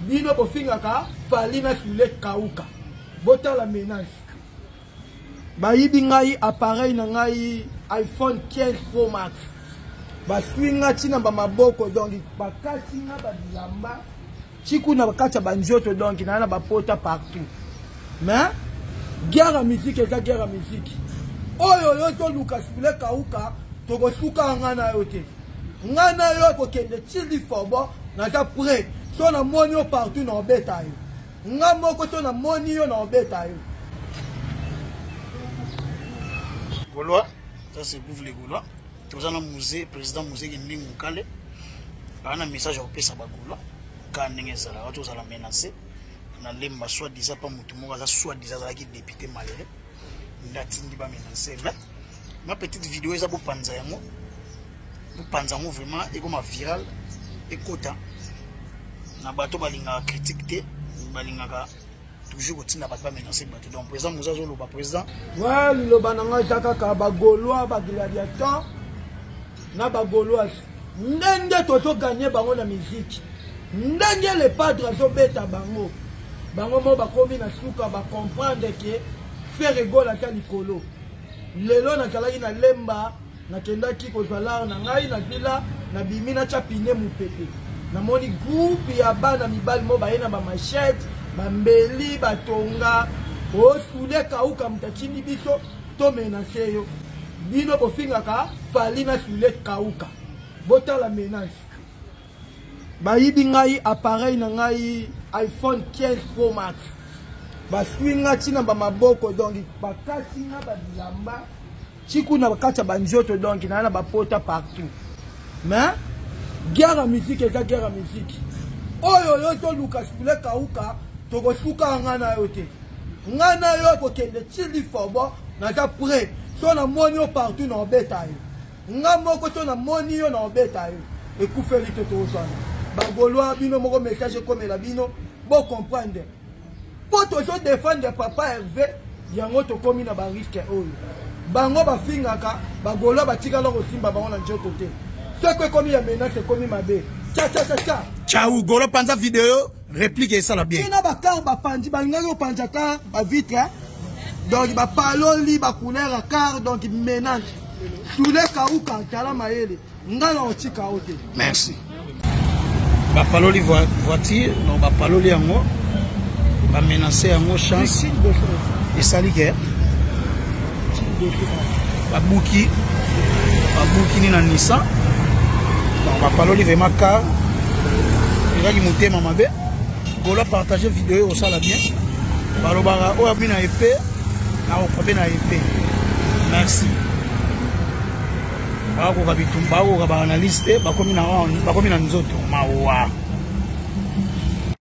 Bino bofingaka Fally na Soule Kauka. Botala menace. Bayibi ngai appareil na ngai iPhone 15 Pro Max. Baswi nga ntina ba maboko donc bakati nga ba bilamba ti kuna kati ya banzoto donc naa na bapota partout. Mais guerre ya musique eza guerre ya musique. Oyo yo toluka Soule Kauka tokosuka nga na yo te. Nga na yo ekokende ti lifobo naza prêt. So namoni yo partout na obeta yo. Nga moko to namoni yo na obeta yo. Gaulois, ça c'est Gouv les Gaulois. Toza na musée, président musée Kendingu Mukale. Bana message ya kopesa ba Gaulois. Ka ndenge ezalaka tozala menacé na lemba soit disant pa motu moko aza soit disant azalaki député malheureux nde atindi ba menace mais ma petite vidéo eza bopanza yango bopanza yango vraiment ekoma viral ekota na bato balingaka critique te balingaka toujours kotinda bato bamenace bato donc président moza azoloba président ouais liloba na ngai eza kaka bagaulois bagladiateur na bagauloise ndenge tozoganye bango na miziki ndenge le padre azobeta bango bango mo bakomi na suka bacomprendre ke Ferre Gola aza likolo. Lelo nazalaki na Lemba, nakendaki kozwa lar na ngai na villa, nabimi natya pine mopepe. Namoni groupe ya bana mibali mo baye na ba machette, bambeli, batonga, osule kauka moto atindi biso to menace yo. Bino bofingaka Fally na sule kauka. Botala menace. Bayibi ngai appareil na ngai iPhone 15 Pro Max. Baswi nga ntina ba maboko donc bakati nga ba bilamba ti kuna kati ya banzoto donc naa na bapota partout. Mais guerre ya musique eza guerre ya musique. Oyo yo toluka sule kauka tokosuka nga na yo te. Nga na yo ekokende ti lifobo naza prêt. So namoni yo partout na obeta yo. Nga moko to na moni yo na obeta yo. Ekufeli te tozwana. Ba Gaulois bino moko message ekomela bino bo comprendre. Po tozo défendre papa Hervé yango tokomi na ba risque oyo. Bango bafingaka ba Gaulois batikala kosimba bango na nzoto te. Soki ekomi ya menace ekomi mabe. Cha cha cha cha. Ciao Gaulois panza video réplique esala bien. Tina ba car ba panzi balingaki kopanza car ba vitre donc ba paloli ba couleur ya car donc menace. Soule kauka tala mayele nga na otika yo te. Merci. Bapaloli voiture donc bapaloli yango bamenace yango chance esali ke babuki babuki ni na Nissan donc bapaloli vraiment car ezaki motema mabe gola partage video osala bien balobaka oyo abi na epe nakokope na epe merci bakoka bitumba bakoka baanalyse te bakomi na nzoto mawa.